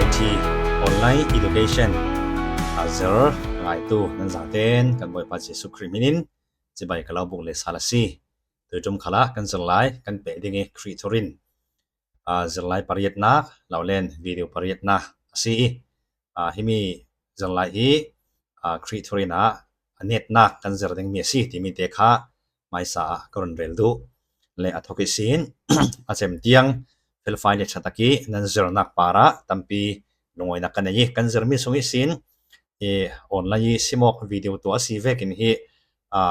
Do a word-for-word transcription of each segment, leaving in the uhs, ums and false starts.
T online education a zir ngaitu nan zangten kan Bawipa Jesu Khrih hminin chibai ka lo buk le sal a si. Tuitum khalah kan zirlai kan peh ding i Khrih thurin a zirlai pariatnak lo len video pariatnak a si i, a himi zirlai hi a Khrih thurin a a netnak kan zir ding mi a si timi te kha maisa a ka run rel duh le a thok i sin a chem tiang felfai le thatak i nan zirnak para tampi lungawinak kan nei i kan zirmi sung i sin i online i simawk video tua a si vekin hi a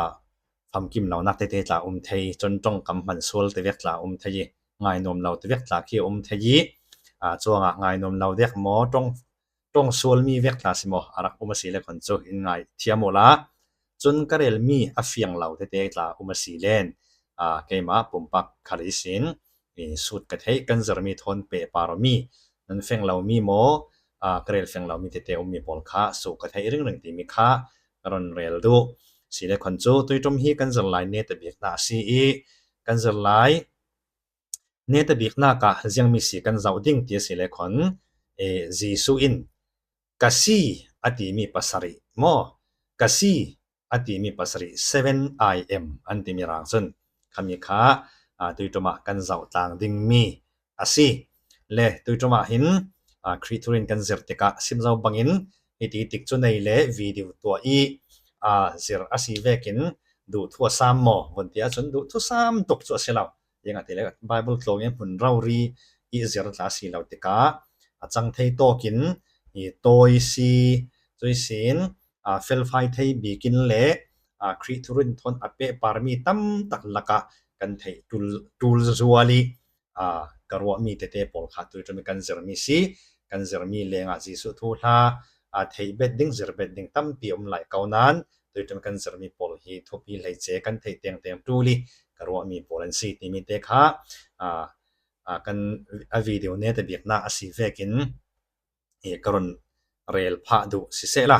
famkim lonak tete tla um thei, chun ṭongkam hman sual te vek tla um thei i ngainuam lo te vek tla khi um thei i a chuangah ngainuam lo vek maw ṭong ṭong sual mi vek tla si maw a rak um a si le khon chu in ngai thiam uhla. Chun ka rel mi a fiang lo tete tla um a si len a keimah pumpak khal i sin i sut ka theih kan zirmi thawn peh par mi nan feng lo mi maw a ka rel feng lo mi tete um mi pawl kha suk ka theih ringring timi kha ka run rel duh. Si le khon chu tuitum hi kan zirlai neta bikna a si i kan zirlai neta biknak ah ziangmi si kan zauh ding ti a si le khon e, Jesu in ka si a timi pasarih maw? Ka si a timi pasarih seven I M an timi rang chun khami kha a tuitum ah kan zauh tlang ding mi a si. Le tuitum ah hin a Khrih thurin kan zir tikah sim zo bangin hiti tik chu nei le video tua i a zir a si vekin duh thu a sam maw? Vun tia chun duh thu sam tuk chu a si lo. Ziangahtile Bible tlawngin hmun rori i zir tla si lo tikah a chang thei tawkin i tawi si, cui sin a felfai thei bikin le a Khrih thurin thawn a peh par mi tam tak lakah kan theih tul, tul zual i a ka ruah mi tete pawl kha tuitum i kan zir mi si. Kan zir mi lengah Jesuh thu hla a theih bet ding, zir bet ding tampi um lai ko nan tuitum i kan zir mi pawl hi thupi hleice kan theih tengteng tul i ka ruah mi pawl an si timi te kha a, a kan a video neta biknak a si vekin i ka run rel phah duh siseh la.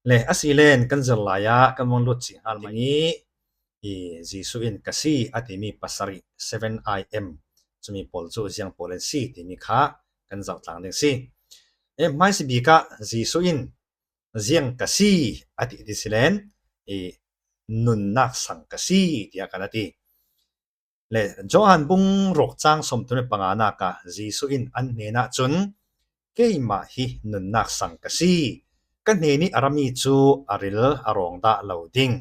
Le a si len kan zirlai ah kan vung lut cih hal mai i Jesu in ka si a timi pasarih seven I M chumi pawl chu ziang pawl an si timi kha kan zauh tlang ding si. E, hmaisi bikah Jesu in ziang ka si a ti ti si len i nunnak sang ka si tia kan a ti. Le Johan bung ruk chang sawmthum le panganak ah Jesu in an hnenah cun keimah hi nunnak sang ka si. Ka hnen i a rami cu a ril a rawng dah lo ding.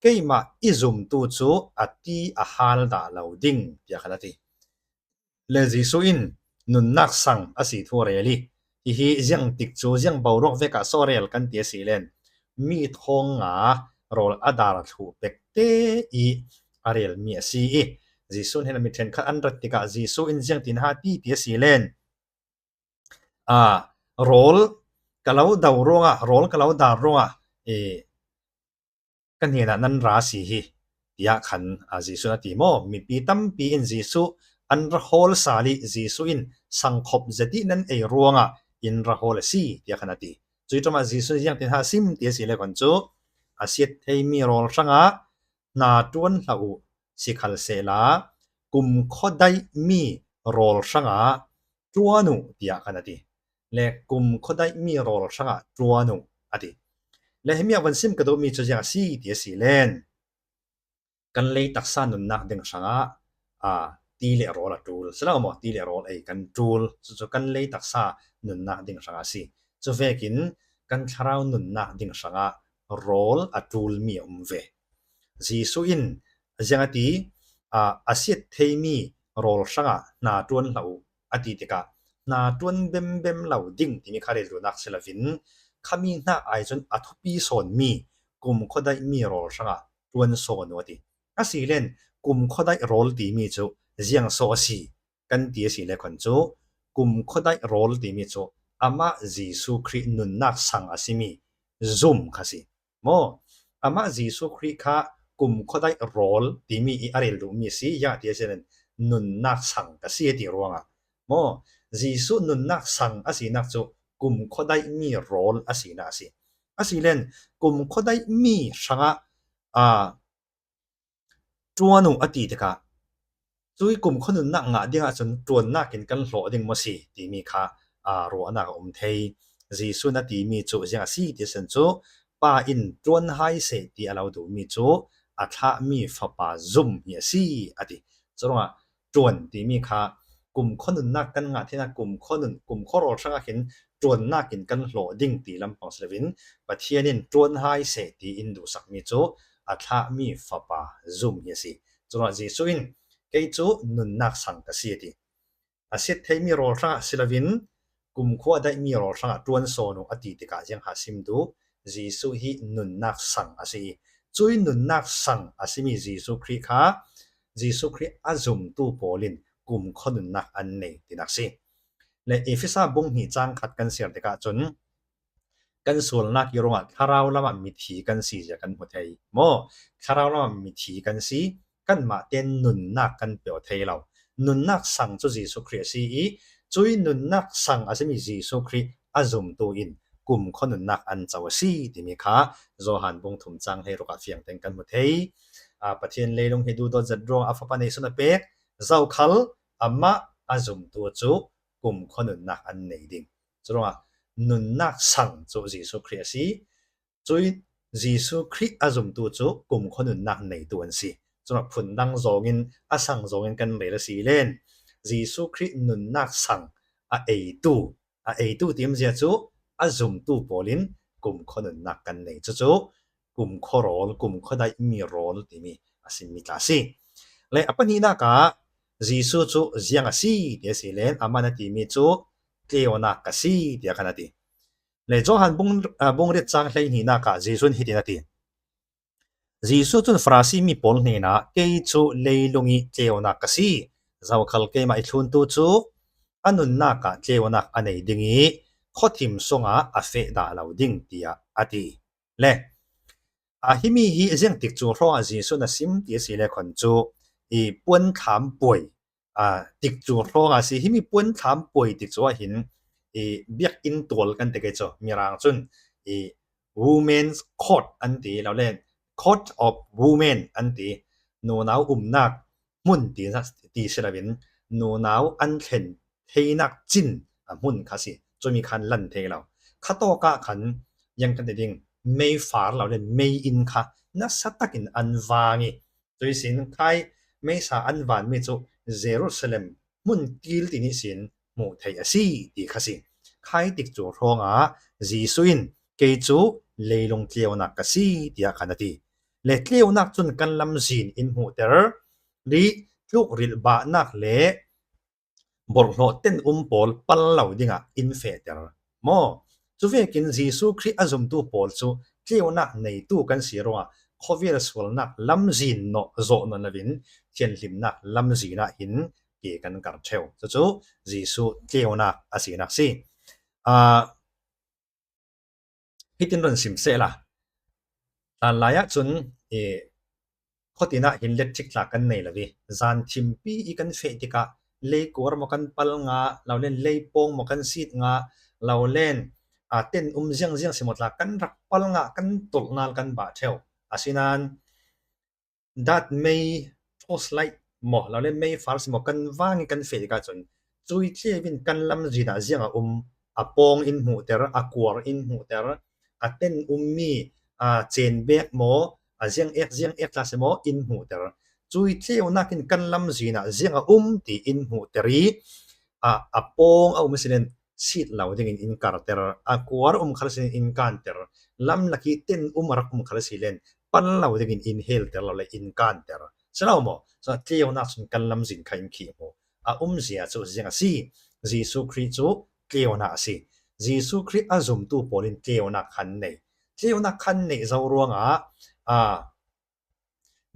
Keimah i zumtu cu a ti a hal dah lo ding, tiah khan a ti. Le Jesu in nunnak sang a si thu a rel i, hihi ziang tik cu ziang boruak vekah so a rel kan ti a si len mi thawng nga rawl a dar thluh pek te i a rel mi a si i, Jesu hnen a mi ṭhenkhat an rat tikah Jesu in ziang tin ha ti ti a si len a rawl ka lo do ruangah, rawl ka lo dar ruangah i ka hnenah nan ra si hi, tiah khan a Jesuh a ti maw? Mipi tampi in Jesuh an ra hawl sal i Jesuh in sangkhop zet i nan ei ruangah in ra hawl a si, tiah khan a ti. Cui ṭumah Jesuh ziang tin ha sim ti a si le khan cu a siat theimi rawl hrangah hna ṭuan hlah uh si khal sehla kumkhua daihmi rawl hrangah ṭuan uh, tiah khan a ti. Le kumkhua daihmi rawl hrangah ṭuan uh a ti. Le himi ah van sim ka duhmi cu ziang a si ti a si len kan lei taksa nunnak ding hrangah a ti le rawl a ṭul. Si lo maw, ti le rawl ei kan ṭul. Cucu kan lei taksa nunnak ding hrangah a si. Cuvekin kan thlarau nunnak ding hrangah rawl a ṭulmi a um ve. Jesuh in ziang a ti, a, a siat theimi rawl hrangah hna ṭuan hlah uh a ti tikah hna ṭuan bembem lo ding timi kha rel duhnak si lovin khami hna ai cun a thupi sawnmi kumkhua daihmi rawl hrangah ṭuan sawn uh a ti. A si len kumkhua daih rawl timi cu ziang so a si kan ti a si le khan cu kumkhua daih rawl timi cu amah Jesuh Khrih nunnak sang a simi zum kha si. Maw? Amah Jesuh Khrih kha kumkhua daih rawl timi i a rel duhmi si, ziang a ti a si len nunnak sang ka si a ti ruangah. Maw? Jesuh nunnak sang a sinak cu kumkhua daihmi rawl a sinak a si. A si len kumkhua daihmi hrangah a ṭuan uh a ti tikah cui kumkhua nunnak ngah ding ahcun ṭuannak in kan hlawh ding maw si timi kha aa, ruahnak a um thei. Jesuh in a timi cu ziang a si ti a si ahcun cu, Pa in ṭuan hai seh ti a lo duhmi cu a thlahmi Fapa zum hi a si, a ti. Curuangah ṭuan timi kha kumkhua nunnak kan ngah theinak kumkhua nun, kumkhua rawl hrangah hin ṭuannak in kan hlawh ding ti lampang si loin Pathian in ṭuan hai seh tiin duhsakmi cu a thlahmi Fapa zum hi a si. Curuangah Jesuh in kei cu nunnak sang ka si a ti. A siat theimi rawl hrangah si loin kumkhua a daihmi rawl hrangah ṭuan sawn uh a ti tikah ziang kha sim duh. Jesuh hi nunnak sang a si i, cui nunnak sang a simi Jesuh Khrih kha Jesuh Khrih a zumtu pawl in kumkhua nunnak an nei tinak si. Le Efesa bung hnih cang khat kan siar tikah cun kan sualnak i ruangah thlarau lamah mithi kan si zia kan hmu thei maw? Thlarau lamah mithi kan si, kanmah tein nunnak kan pio thei lo. Nunnak sang cu Jesuh Khrih a si i, cui nunnak sang a simi Jesuh Khrih a zumtu in kumkhua nunnak an co a si timi kha Johan bung thum cang hleiruk ah fiang tein kan hmu thei. Aa, Pathian leilung hi duhdawt zet ruang a Fapa neihsun a pek, zokhal amah a zumtu cu kumkhua nunnak an nei ding. Curuangah nunnak sang cu Jesuh Khrih a si. Cui Jesuh Khrih a zumtu cu kumkhua nunnak neitu an si. Curuangah phundang zawngin a sang zawngin kan rel a si len Jesuh Khrih nunnak sang a eitu, a eitu timzia cu a zumtu pawl in kumkhua nunnak kan nei. Cucu kumkhua rawl, kumkhua daihmi rawl timi a simmi tla a si. Le a pahnihnak ah Jesuh cu ziang a si ti a si len amah na timi cu tleunak ka si tiah khan a ti. Le Johan bung, aa, bung riat cang hleihnihnak ah Jesuh in hitin a ti. Jesuh cun Farasi mi pawl hnenah, kei cu leilung i tleunak ka si. Zokhal keimah i thluntu cu a nunnak ah tleunak a nei ding i khuathim sungah a feh dah lo ding, tiah a ti. Le, aa, himi hi ziang tikcu hrawngah Jesuh na sim ti a si le khan cu i puanthlam puai, aa, tikcu hrawngah a si. Himi puanthlam puai tikcu ah hin i biakinn tual kan ti ke cu Mirang cun i Women's Court an ti lo le Court of Women an ti. Nunau umnak hmun ti, ti si loin nunau an thlen theinak cin a hmun kha si. Cumi khan lan thei lo. Khatawk ah khan ziang kan ti ding, meifar lo le mei inn kha nasa takin an vang i, cui sin khai meisa an vanmi cu Jerusalem hmun kil ti nih sin hmuh theih a si ti kha si. Khai tikcu hrawngah Jesuh in kei cu leilung tleunak ka si tiah khan a ti. Le tleunak cun kan lamzin in hmuhter, rih tlukrilh bahnak le borhhlawh ten um pawl pal lo dingah in fehter maw? Cuvekin Jesuh Khrih a zumtu pawl cu tleunak neitu kan si ruangah khuavel sualnak lamzin nawh zawh nawn loin thianhlimnak lamzin ah hin ke kan kar ṭheu. Cucu Jesuh tleunak a sinak si. Aa, hitin run sim sehla. Hlanlai ah cun, eh, khuatin ah hin letthik tla kan nei lo i, zan thimpi i kan feh tikah, leikuar maw kan pal ngah, lo le leipawng maw kan sit ngah, lo len, aa, ten um ziangziang si maw tla kan rak pal ngah, kan tolh nal kan bah ṭheu. Asinain, dat mei, torchlight maw, lo le meifar si maw kan vang i kan feh tikah cun, cui tleu in kan lamzin ah ziang a um, a pawng in hmuhter, a kuar in hmuhter, a ten ummi, aa, cen bek maw, a ziang ek, ziang ek tla si maw in hmuhter. Cui tleunak in kan lamzin ah ziang a um ti in hmuhter i, aa, a pawng a um si len sit lo dingin in karter, a kuar um khal si len in kanter, lamlak i ten um a rak um khal si len pal lo dingin in helter lo le in kanter. Si lo maw? Cun tleunak cun kan lamzin kha in khi hmu. A umzia cu ziang a si. Jesuh Khrih cu tleunak a si. Jesuh Khrih a zumtu pawl in tleunak khan nei. Tleunak khan neih zo ruangah, aa,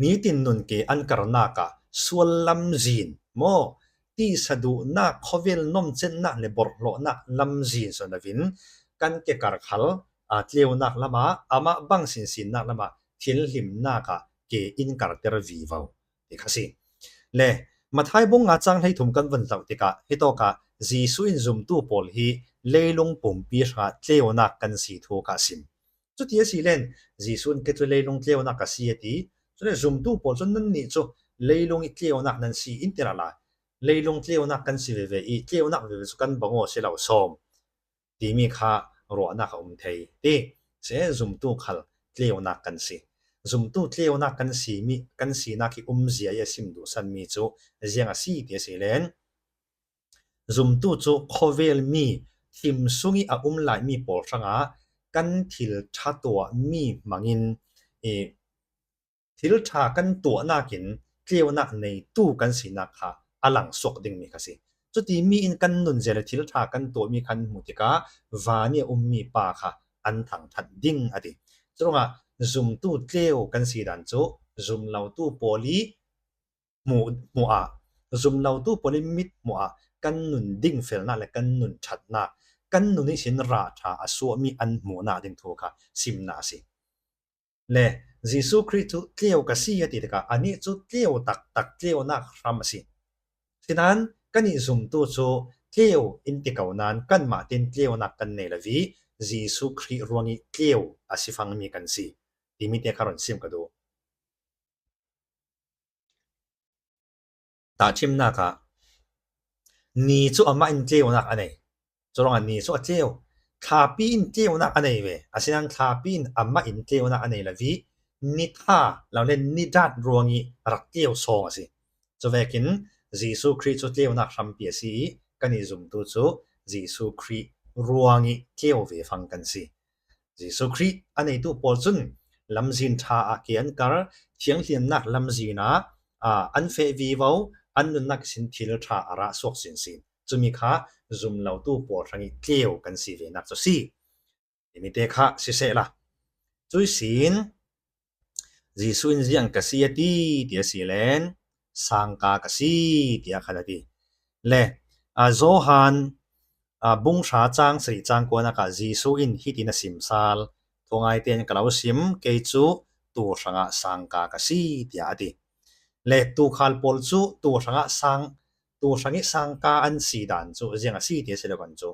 nitin nun ke an karnak ah sual lamzin maw, tisa duhnak, khuavel nomcenhnak le borhhlawhnak lamzin sawn loin kan ke kar khal, aa, tleunak lamah, amah bang sinsinnak lamah thianhlimnak ah ke in karter vivo ti kha si. Le Matthai bung nga cang hleithum kan vun zoh tikah hitawkah Jesuh in zumtu pawl hi leilung pumpi hrangah tleunak kan si thu kha a sim. Cuti a si len Jesuh in kei cu leilung tleunak ka si a ti. Cule zumtu pawl cun nannih cu leilung i tleunak nan si in ti lala. Leilung tleunak kan si veve i tleunak veve cu kan bang aw si lo sawm timi kha ruahnak a um thei ti. Se zumtu khal tleunak kan si. Zumtu tleunak kan si mi, kan sinak i umzia i a sim duhsanmi cu ziang a si ti a si len, zumtu cu khawvel mi, thim sung i a um laimi pawl hrangah kan thil ṭha tuahmi hmangin i thil ṭha kan tuahnak in tleunak neitu kan sinak kha a langsuak dingmi kha si. Cuti mi in kan nunzia le thil ṭha kan tuahmi kan hmuh tikah van i a ummi pa kha an thangṭhat ding a ti. Curuangah zumtu tleu kan si dan cu zumlotu pawl i hmuh, hmuh ah, zumlotu pawl i mit hmuh ah kan nun dingfelnak le kan nun ṭhatnak, kan nun ihsin rah ṭha a suahmi an hmuhnak ding thu kha simnak a si. Le Jesuh Khrih cu tleu ka si a ti tikah anih cu tleu taktak tleunak hram a si. Sinain kan i zumtu cu tleu in ti ko nain kanmah tein tleunak kan nei lo i Jesuh Khrih ruang i tleu a si fangmi kan si timi te kha run sim ka duh. Tahṭhimnak ah ni cu amah in tleunak a nei. Curuangah ni cu a tleu. Thlapi in tleunak a nei ve. Asinain thlapi in amah in tleunak a nei lo i ni ṭha lo le ni dat ruang i rak tleu sawng a si. Cuvekin Jesuh Khrih cu tleunak hrampi a si i kan i zumtu cu Jesuh Khrih ruang i tleu ve fang kan si. Jesuh Khrih a neitu pawl cun lamzin ṭha ah ke an kar, thianghlimnak lamzin ah, aa, an feh vivo, an nunnak ihsin thil ṭha a rah suak sinsin. Cumi kha zumlotu pawl hrang i tleu kan si venak cu si. Timi te kha sisehla, cuih sin Jesuh in ziang ka si a ti, ti a si len sangka ka si, tiah khan a ti. Le, aa, Johan, aa, bung hra cang sarih cang kuanak ah Jesuh in hitin a sim sal, thungai tein ka lo sim, kei cu tuu hrangah sangka ka si, tiah a ti. Le tuukhal pawl cu tuu hrangah sang, tuu hrang i sangka an si dan cu ziang a si ti a si lo kan cu,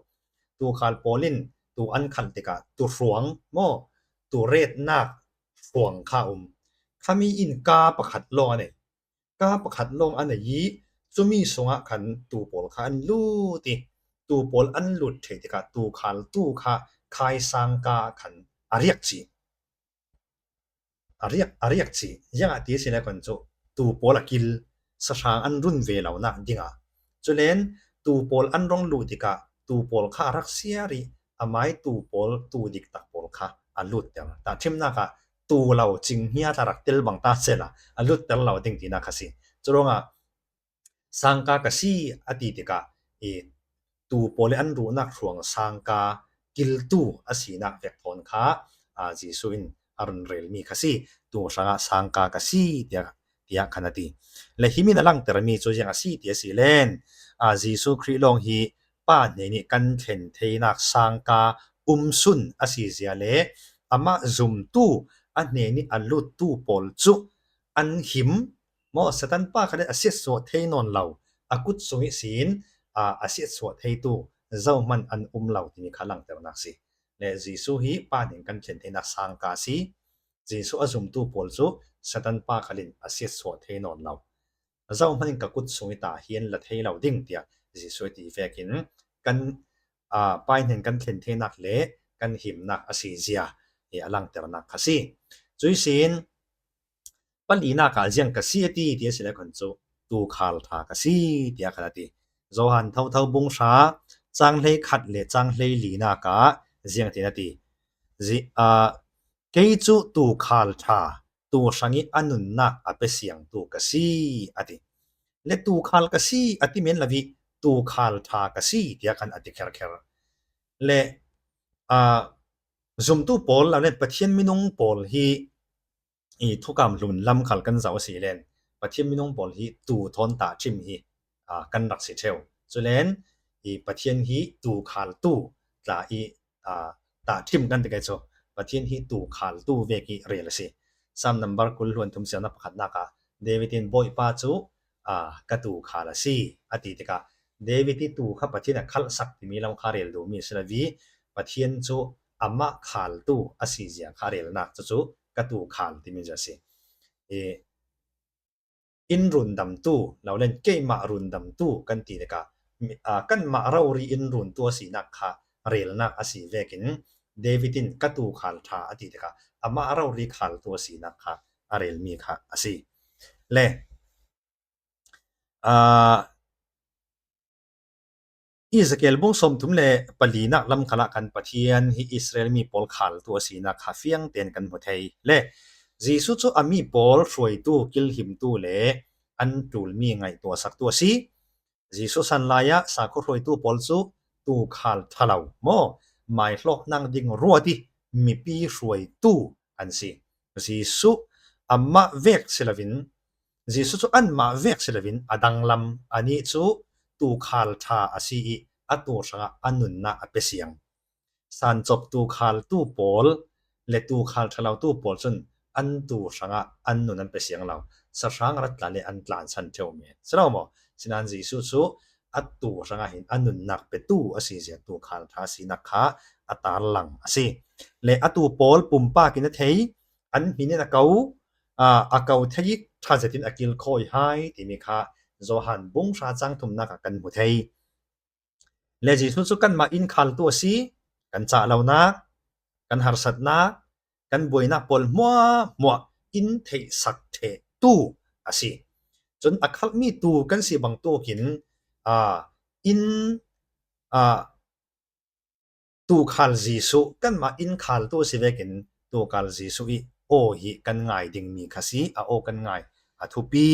tuukhal pawl in tuu an khalh tikah tuuhruang maw, tuuretnak hruang kha a um. Khami in kaa pakhat lawng a nei. Kaa pakhat lawng a nei i cumi sungah khan tuu pawl kha an lut i, tuu pawl an lut ṭheh tikah tuukhal tuu kha khaisangka khan a riak cih. A riak, a riak cih. Ziangah ti a si le kan cu tuu pawl a kil, sahrang an run ve lonak dingah. Culen tuu pawl an rung lut tikah tuu pawl kha a rak siar i amai tuu pawl, tuu diktak pawl kha a lutter. Tahṭhimnak ah tuu lo cing hnia tla rak tel bang ta sehla a lutter lo ding tinak kha si. Curuangah sangka ka si a ti tikah i tuu pawl i an ruhnak hruang sangka kiltu a sinak vek thawn kha, aa, Jesuh in a run relmi kha si. Tuu hrangah sangka ka si, tiah, tiah khan a ti. Le himin a langtermi cu ziang a si ti a si len, aa, Jesuh Khrih lawng hi Pa hnenih kan thlen theinak sangka umsun a si zia le amah zumtu a hnenih a luttu pawl cu an him maw, Satan pa kha le a siatsuah thei nawn lo, a kut sung ihsin, aa, a siatsuah theitu zohman an um lo timi kha langternak si. Le Jesuh hi Pa hnen kan thlen theinak sangka si. Jesuh a zumtu pawl cu Satan pa khal in a siatsuah thei nawn lo. Zohman in ka kut sung i ta hi an la thei lo ding tiah Jesuh a ti vekin kan, aa, Pa hnen kan thlen theinak le kan himnak a si zia hi a langternak kha si. Cuih sin palinak ah ziang ka si a ti, ti a si le khan cu tuukhal ṭha ka si, tiah khan a ti. Johan thotho bung hra cang hlei khat le cang hlei linak ah ziang tin a ti. Zi-, aa, kei cu tuukhal ṭha, tuu hrang i a nunnak a pe siangtu ka si, a ti. Le tuukhal ka si a ti men lo i tuukhal ṭha ka si, tiah khan a ti kherkher. Le, aa, zumtu pawl lo le Pathian minung pawl hi i thukam hlun lam khal kan zoh a si len Pathian minung pawl hi tuu thawn tahṭhim hi, aa, kan rak si ṭheu. Culen i Pathian hi tuukhaltu tla i, aa, tahṭhim kan ti kai cu Pathian hi tuukhaltu vek i rel a si. Salm number kul hluan thum siangnak pakhatnak ah David in Bawipa cu, aa, ka tuukhal a si a ti tikah David i tuu kha Pathian a khalhsak timi lam kha rel duhmi a si lo i Pathian cu amah khaltu a si zia kha relnak cucu ka tuukhal timi zia a si. I, in rundamtu, lo len keimah rundamtu kan ti leka, mi-, aa, kanmah rori in runtu a sinak kha relnak a si vekin David in ka tuukhal ṭha a ti leka amah rori khaltu a sinak kha a relmi kha a si. Le, aa, Ezekiel bung sawmthum le palinak lam khalah kan Pathian hi Israel mi pawl khaltu a sinak kha fiang tein kan hmu thei. Le, Jesuh cu a mi pawl hruaitu, kilhimtu le an ṭulmi ngaihtuah saktu a si. Jesuh san lai ah sakhuahruaitu pawl cu tuukhal ṭha lo maw, maihlawhnak ding ruat ih mipi hruaitu an si. Jesuh amah vek si loin, Jesuh cu anmah vek si loin a danglam anih cu tuukhal ṭha a si ih a tuu hrangah a nunnak a pe siang. Sancop tuukhaltu pawl le tuukhal ṭha lotu pawl cun an tuu hrangah an nun an pe siang lo. Sahrang rat tla le an tlansan ṭheu men si lo maw? Sinain Jesuh cu a tuu hrangah hin a nunnak petu a si zia tuukhal ṭha a sinak kha a tarlang a si. Le a tuu pawl pumpak in a thei, an hmin in a ko, aa, a ko thei ih ṭha zetin a kilkhawi hai timi kha Johan bung hra cang thumnak ah kan hmu thei. Le Jesuh cu kanmah in khaltu a si, kan cah lonak, kan harsatnak, kan buainak pawl hmuahhmuah in theihsak ṭhehtu a si. Cun a khalhmi tuu kan si bangtukin, aa, in, aa, tuukhal Jesuh kanmah in khaltu a si vekin tuukhal Jesuh ih aw hi kan ngai dingmi kha si, a aw kan ngai a thupi.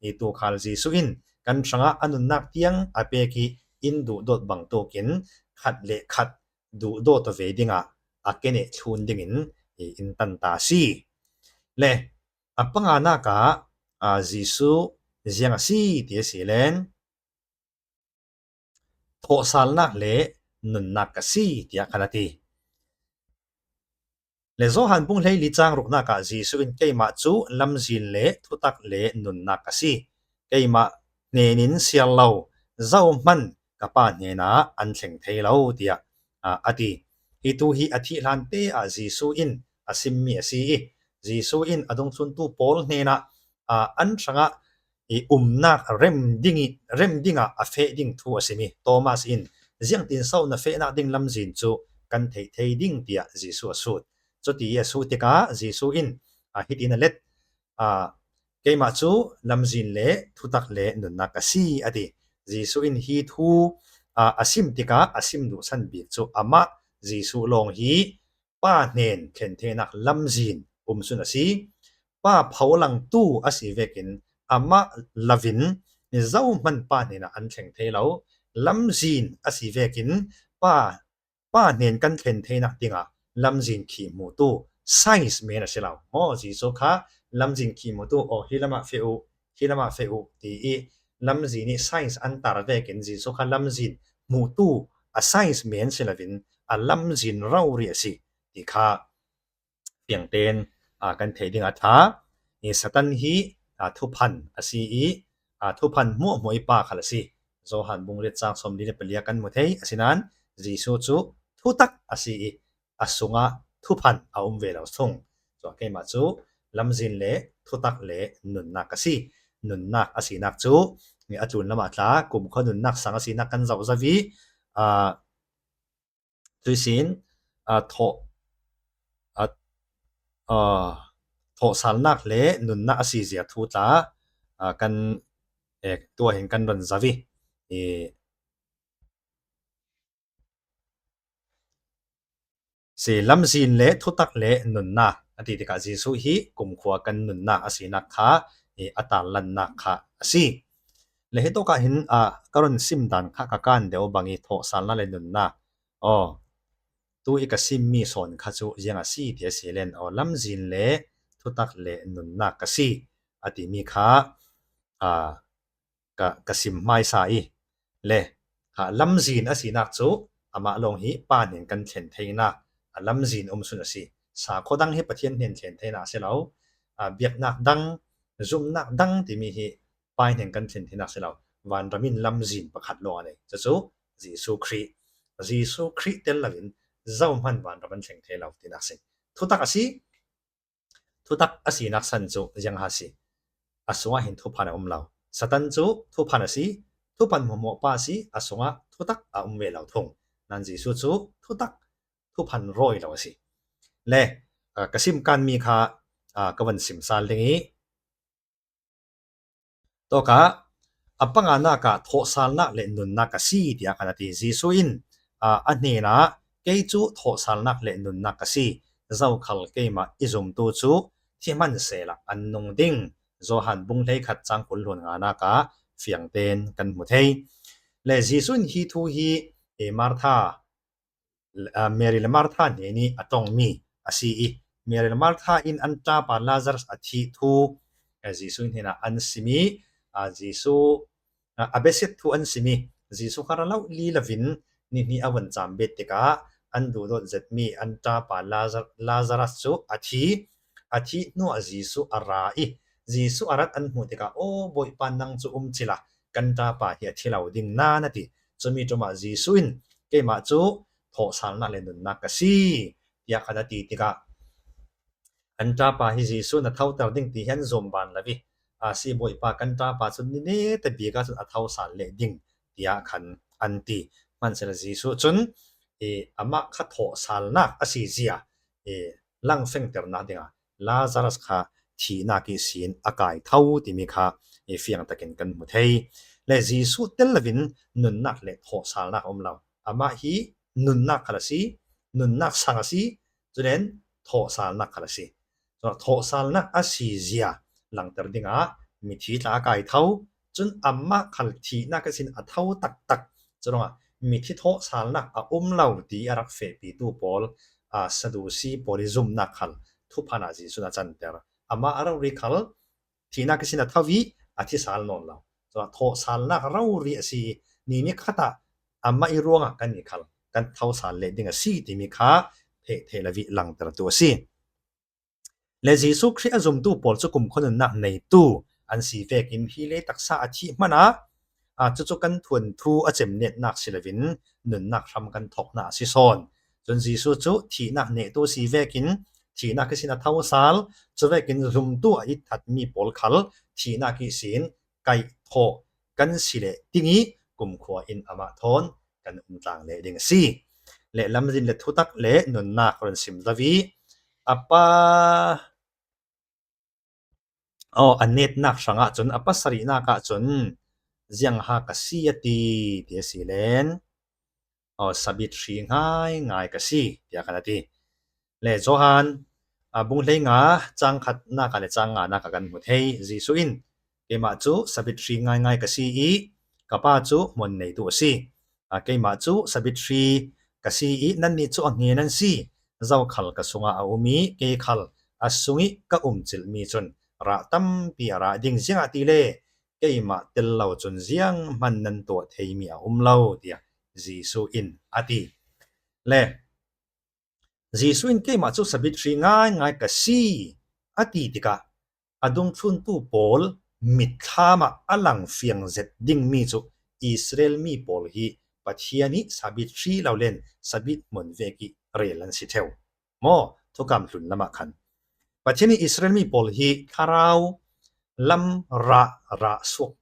Ih tuukhal Jesuh in kan hrangah a nunnak tiang a pek ih in duhdawt bangtukin khat le khat duhdawt aw ve dingah a keneh thlun dingin ih in tanta a si. Le a panganak ah, aa, Jesuh ziang a si ti a si len, thawhsalnak le nunnak ka si, tiah khan a ti. Le Johan bung hleili cang ruknak ah Jesuh in, "Keimah cu lamzin le thutak le nunnak ka si. Keimah hnenin siar lo zohman ka Pa hnenah an thleng thei lo," tiah, aa, a ti. Hi thu hi a thih hlante ah Jesuh in a simmi a si ih, Jesuh in a dungthluntu pawl hnenah, aa, an hrangah ih umnak rem ding ih, rem dingah a feh ding thu a sim ih, Thomas in, "Ziangtin so na fehnak ding lamzin cu kan theih thei ding?" tiah Jesuh a sut. Cuti ih a sut tikah Jesuh in, aa, hitin a let, aa, "Keimah cu lamzin le thutak le nunnak ka si," a ti. Jesuh in hi thu, aa, a sim tikah a sim duhsan bik cu amah Jesuh lawng hi Pa hnen thlen theinak lamzin umsun a si. Pa pholangtu a si vekin amah lovin zohman Pa hnenah an thleng thei lo. Lamzin a si vekin Pa, Pa hnen kan thlen theinak dingah lamzin khi hmutu, signs men a si lo. Maw, Jesuh kha lamzin khi hmutu, "Aw, hi lamah feh uh, hi lamah feh uh," ti ih lamzin ih signs an tar vekin Jesuh kha lamzin hmutu, a signs men si lovin a lamzin rori a si ti kha fiangtein, aa, kan theih ding a ṭha. Ih Satan hi, aa, thuphan a si ih, aa, thuphan hmuahhmuah ih pa khal a si. Johan bung riat cang sawmli le pali ah kan hmu thei. Asinain Jesuh cu thutak a si ih a sungah thuphan a um ve lo thung. Cun keimah cu lamzin le thutak le nunnak ka si. Nunnak a sinak cu a tlun lamah tla kumkhua nunnak sang a sinak kan zoh zo ih, aa, Cuihsin, aa, thawh, aa, aa, thawhsalnak le nunnak a si zia thu tla, aa, kan, eh, tuah hin kan run zo ih, eh, si lamzin le thutak le nunnak a ti tikah Jesuh hi kumkhua kan nunnak a sinak kha, eh, a tarlannak kha a si. Le hitawkah hin, aa, ka run sim dan kha ka kan deuh bang ih thawhsalnak le nunnak. Aw, tu ih ka simmi sawn kha cu ziang a si ti a si len, aw, lamzin le thutak le nunnak ka si a timi kha, aa, ka, ka sim hmaisa ih le, kha lamzin a sinak cu amah lawng hi Pa hnen kan thlen theinak a lamzin umsun a si. Sakhuadang hi Pathian hnen thlen theinak a si lo, aa, biaknak dang, zumnak dang timi hi Pa hnen kan thlen theinak si lo, vanram in lamzin pakhat lawng a nei. Cucu Jesuh Khrih, Jesuh Khrih tel loin zohman vanram an thleng thei lo tinak si. Thutak a si, thutak a sinak san cu ziang ha si. a sungah hin thuphan a um lo. Satan cu thuphan a si, thuphan hmuahhmuah pa a si, a sungah thutak a um ve lo thung. Nan Jesuh cu thutak, thuphan rawi lo a si. Le, aa, ka sim kanmi kha, aa, ka van sim sal ding i, tawkah a panganak ah thawhsalnak le nunnak ka si, tiah khan a ti. Jesuh in, aa, a hnenah, kei cu thawhsalnak le nunnak ka si. Zokhal keimah i zumtu cu thihman sehla an nung ding. Johan bung hleikhat cang kul hlun nganak ah fiangten kan hmu thei. Le Jesuh in hi thu hi, e, Martha, aa, Mary le Martha hnenih a ṭongmi a si i, Mary le Martha in an ṭapa Lazarus a thih thu, aa, Jesuh hnenah an sim i, aa, Jesuh, aa, a biasiat thu an sim i, Jesuh kha ra lo li lovin ni hnih a vun cam bet tikah an duhdawt zetmi an ṭapa Lazar-, Lazarus cu a thi. A thih hnuah Jesuh a ra i, Jesuh a rat an hmuh tikah, "Aw, Bawipa, nang cu um cila, kan ṭapa hi a thi lo ding nan," a ti. Cumi ṭumah Jesuh in, "Keimah cu thawhsalnak le nunnak ka si," tiah khan a ti tikah, an ṭapa hi Jesuh na thoter ding ti hi an zum ban lo i, "A si, Bawipa, kan ṭapa cu ni neta bik ahcun a thosal leh ding," tiah khan an ti. Hmansehla Jesuh cun, i, amah kha thawhsalnak a si zia, i, langfengternak dingah Lazarus kha thihnak ihsin a kai tho timi kha, i, fiang takin kan hmu thei. Le Jesuh tel lovin nunnak le thawhsalnak a um lo. Amah hi nunnak khal a si, nunnak sang a si, culen thawhsalnak khal a si. Cun thawhsalnak a si zia langter dingah mithi tla a kai tho. Cun amah khal thihnak ihsin a tho taktak. Curuangah mithi thawhsalnak a um lo ti a rak fehpitu pawl, aa, Sadusi pawl i zumnak khal thuphan ah Jesuh in a canter. Amah a rori khal thihnak ihsin a tho i a thi sal nawn lo. Cun thawhsalnak rori a si, ni nikhat ah amah i ruangah kan i khal kan thosal leh ding a si timi kha pheh theih lo i langtertu a si. Le Jesuh Khrih a zumtu pawl cu kumkhua nunnak neitu an si vekin hi le taksa a thih hmanh ah, aa, cucu kan thuanthu a cemnetnak si loin nunnak hram kan thawknak a si sawn. Cun Jesuh cu thihnak nehtu a si vekin thihnak ihsin a thosal, cuvekin zumtu a itthatmi pawl khal thihnak ihsin kaihthawh kan si leh ding i kumkhua in amah thawn kan um tlang leh ding a si. Le lamzin le thutak le nunnak run sim zo i, a pa, aw, a netnak hrangah cun a pasarihnak ah cun, "Ziangha ka si," a ti, ti a si len, aw, "Sabit hri ngaingai ka si," tiah khan a ti. Le Johan, a, bung hleinga, cang khatnak ah le cang nganak ah kan hmu thei. Jesuh in, "Keimah cu sabit hri ngaingai ka si i, ka Pa cu hmuan neitu a si. A, keimah cu sabit hri ka si i, nannih cu a hnge nan si. Zokhal ka sungah a um i, kei khal a sung i ka um cilhmi cun rah tampi a rah ding, ziangahtile keimah tel lo cun zianghman nan tuah theimi a um lo," tiah Jesuh in a ti. Le Jesuh in, "Keimah cu sabit hri ngaingai ka si," a ti tikah a dungthluntu pawl mitthlam ah a lang fiang zet dingmi cu Israel mi pawl hi Pathian i sabit hri lo len sabit hmun vek i rel an si theu. Maw, thukam hlun lamah khan Pathian i Israel mi pawl hi thlarau lam rah, rah suak,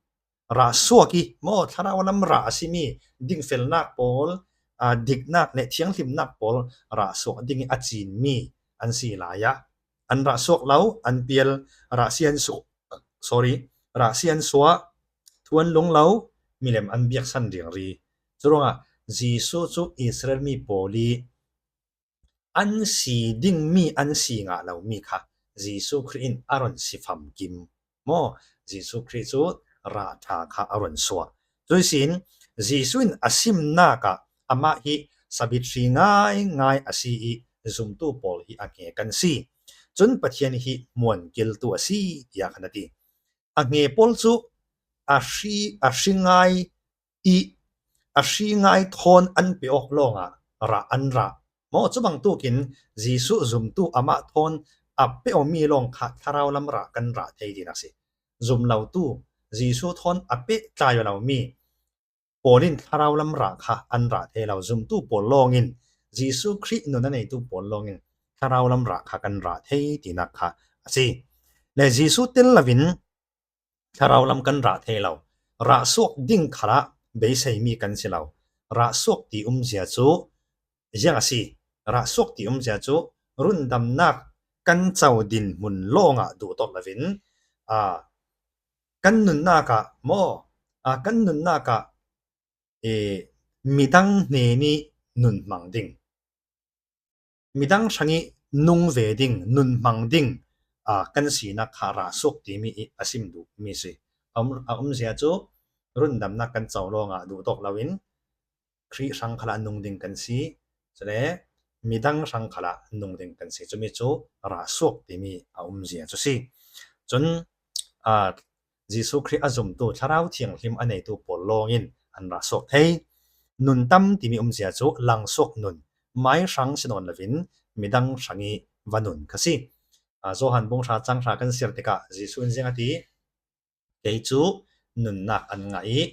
rah suak i, maw, thlarau lam rah a simi dingfelnak pawl, aa, diknak le thianghlimnak pawl rah suak ding i a cinmi an si lai ah, an rah suak lo, an pial, rah si an suak, sorry, rah si an suah, thu an lung lo, milem an biaksan ringri. Curuangah Jesuh cu Israel mi pawl i an si dingmi, an si ngah lomi kha Jesuh Khrih in a run si famkim. Maw, Jesuh Khrih cu rah ṭha kha a run suah. Cuihsin Jesuh in a simnak ah amah hi sabit hri ngaingai a si i zumtu pawl hi a hnge kan si. Cun Pathian hi hmuan kiltu a si, tiah khan a ti. A hnge pawl cu a hri, a hri ngai i a hri ngai thawn an pe awk lawngah rah an rah. Maw, cu bangtukin Jesuh zumtu amah thawn a pe awmi lawng kha thlarau lam rah kan rah thei tinak si. Zum lotu, Jesuh thawn a pehtlai aw lomi pawl in thlarau lam rah kha an rah thei lo. Zumtu pawl lawngin, Jesuh Khrih nun a neitu pawl lawngin thlarau lam rah kha kan rah thei tinak kha a si. Le Jesuh tel loin thlarau lam kan rah thei lo. Rah suak ding khalah beisei mi kan si lo. Rah suak ti umzia cu ziang a si? Rah suak ti umzia cu rundamnak kan co dinhmun lawngah duh tawk loin, aa, kan nunnak ah maw, aa, kan nunnak ah, ee, midang hnen ih nun hmang ding, midang hrangih nung ve ding, nun hmang ding, aa, kan sinak kha rah suak timi ih a sim duhmi si. A um, a umzia cu rundamnak kan co lawngah duh tawk loin Khrih hrang khalah nung ding kan si, cule midang hrang khalah nung ding kan si. Cumi cu rah suak timi a umzia cu si. Cun, aa, Jesuh Khrih a zumtu, Thlarau Thianghlim a neitu pawl lawngin an rah suak thei. Nun tam timi umzia cu lang suak nun, mai hrang si nawn loin midang hrangih va nun kha si. Aa, Johan bung hra cang hra kan siar tikah Jesuh in ziang a ti? Kei cu nunnak an ngah ih,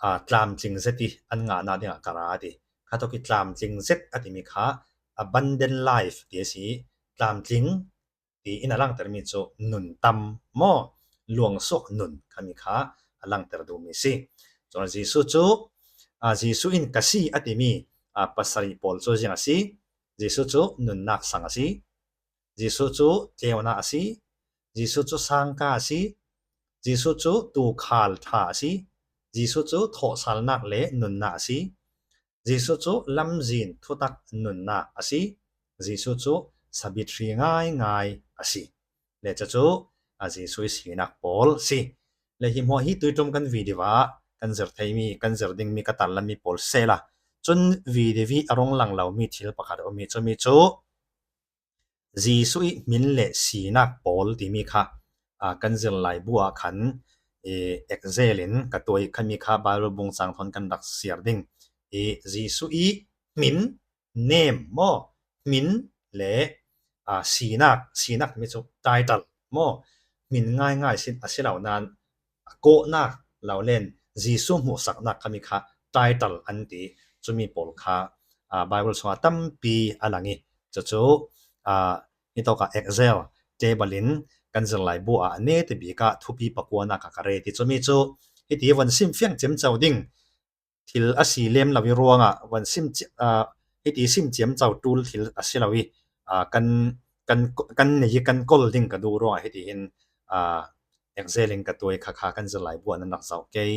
aa, tlamtling zet ih an ngahnak dingah ka ra, a ti. Kha tawk ih tlamtling zet a timi kha abundant life ti a si. Tlamtling ti in a langtermi cu nun tam maw, luangsuak nun khami kha a langter duhmi si. Cun Jesuh cu, aa, Jesuh in ka si a timi, aa, pasarih pawl cu ziang a si? Jesuh cu nunnak sang a si. Jesuh cu tleunak a si. Jesuh cu sangka a si. Jesuh cu tuukhal ṭha a si. Jesuh cu thawhsalnak le nunnak a si. Jesuh cu lamzin thutak nunnak a si. Jesuh cu sabit hri ngaingai a si. Le cucu a Jesuh ih sinak pawl si. Le hi hmuah hi tuiṭum kan video ah kan zir theimi, kan zir dingmi, ka tarlanmi pawl sehla, cun video ih a rung lang lomi thil pakhat a um ih, cumi cu Jesuh ih hmin le sinak pawl timi kha, aa, kan zir laibu ah khan, ee, ekzel in ka tuah ih, khami kha Bible bung cang thawn kan rak siar ding. Ee, Jesuh ih hmin, name maw, hmin le, aa, sinak, sinak timi cu title maw, hmin ngaingai si, a si lo nain, kawhnak lo len Jesuh hmuhsaknak khami kha title an ti. Cumi pawl kha, aa, Bible chungah tampi a lang ih, cucu, aa, hitawkah ekzel table in kan zir laibu ah a netabik ah thupi pakuanak ah ka ret ih, cumi cu hiti von sim fiang ciamco ding thil a si lem lo ih ruangah von sim ci-, aa, hiti sim ciamco ṭul thil a si lo ih, aa, kan, kan, kan nei ih kan kawl ding ka duh ruangah hiti hin, aa, ekzel in ka tuah ih, kha kha kan zir laibu ah nan rak zoh kei.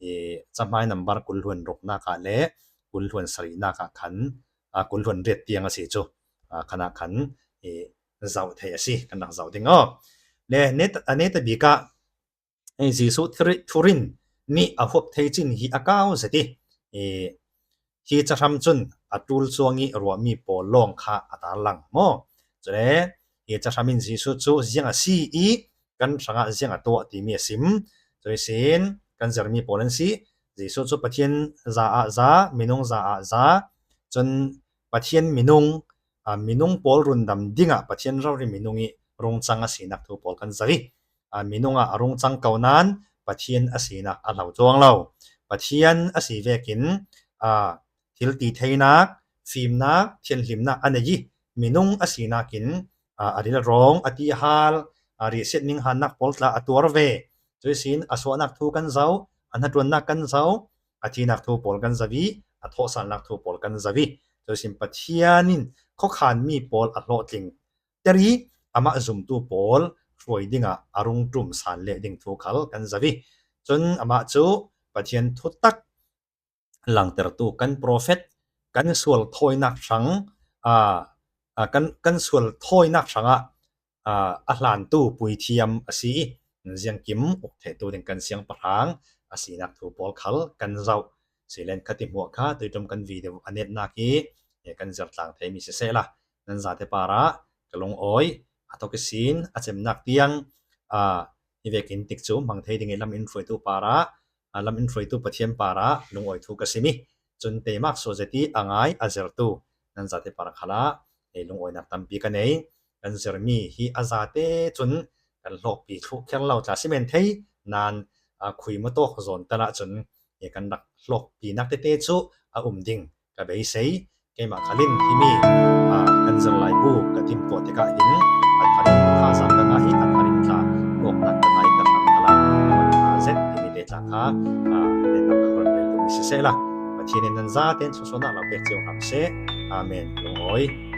Ih, cahmai nambar kul hluan ruknak ah le kul hluan sarihnak ah khan, aa, kul hluan riat tiang a si cu, aa, khan ah khan, ih, zoh theih a si, kan rak zoh ding aw. Le net, a netabik ah Ei, Jesuh thuri-, thurin nih a huap thei cin hi a kau zet ih, hi cahram cun a ṭul cuang ih ruahmi pawl lawng kha a tarlang maw? Cule hi cahram in Jesuh cu ziang a si ih kan hrangah ziang a tuah timi a sim. Cui sin kan zirmi pawl an si. Jesuh cu Pathian za ah za, minung za ah za. Cun Pathian minung, aa, minung pawl rundam dingah Pathian rori minung ih rungcang a sinak thu pawl kan zoh ih, aa, minung ah a rungcang ko nain Pathian a sinak a hlo cuang lo. Pathian a si vekin, aa, thil ti theinak, fimnak, thianhlimnak a nei ih minung a sinak in, aa, a rilrawng, a ti a hal, aa, riahsiat ninghannak pawl tla a tuar ve. Cui sin a suahnak thu kan zoh, a hnaṭuannak kan zoh, a thihnak thu pawl kan zoh ih, a thawhsalnak thu pawl kan zoh ih, cui sin Pathian in khuakhanmi pawl a hlawhtling ter ih amah zumtu pawl hruai dingah a rung ṭum san leh ding thu khal kan zoh ih, cun amah cu Pathian thutak langtertu kan profet, kan sual thawinak hrang, aa, aa, kan, kan sual thawinak hrangah, aa, a hlantu puithiam a si ih, ziangkim uk theihtu ding kan siangpahrang a sinak thu pawl khal kan zoh. Silen khati hmuah kha tuiṭum kan video a netnak ih, eh, kan zirtlang theimi sisehla, nan zate parah ka lungawi a thawk ihsin a cemnak tiang, aa, hi vekin tikcu hmang thei ding ih lam in hruaitu parah, aa, lam in hruaitu Pathian parah lungawi thu ka sim ih, cun teimak suah zet ih a ngai a zirtu nan zate parah khalah ei lungawinak tampi ka nei. Kan zirmi hi a zate cun kan hlawkpi thluh kher lo tla si men thei nain, aa, khui mawtawk zawn tal ah cun ei kan rak hlawkpinak tete cu a um ding ka beisei. Keimah khalin himi, aa, kan zir laibu ka timhtuah tikah hin a tharin thazaang ka ngah ih a tharin tla hlawknak ka ngah ih ka hrang khalah a, len na kan ron len tu mi siseh la, Pathian in nan zate in susuahna lo pek chiu ham seh. Amen. Lungawi.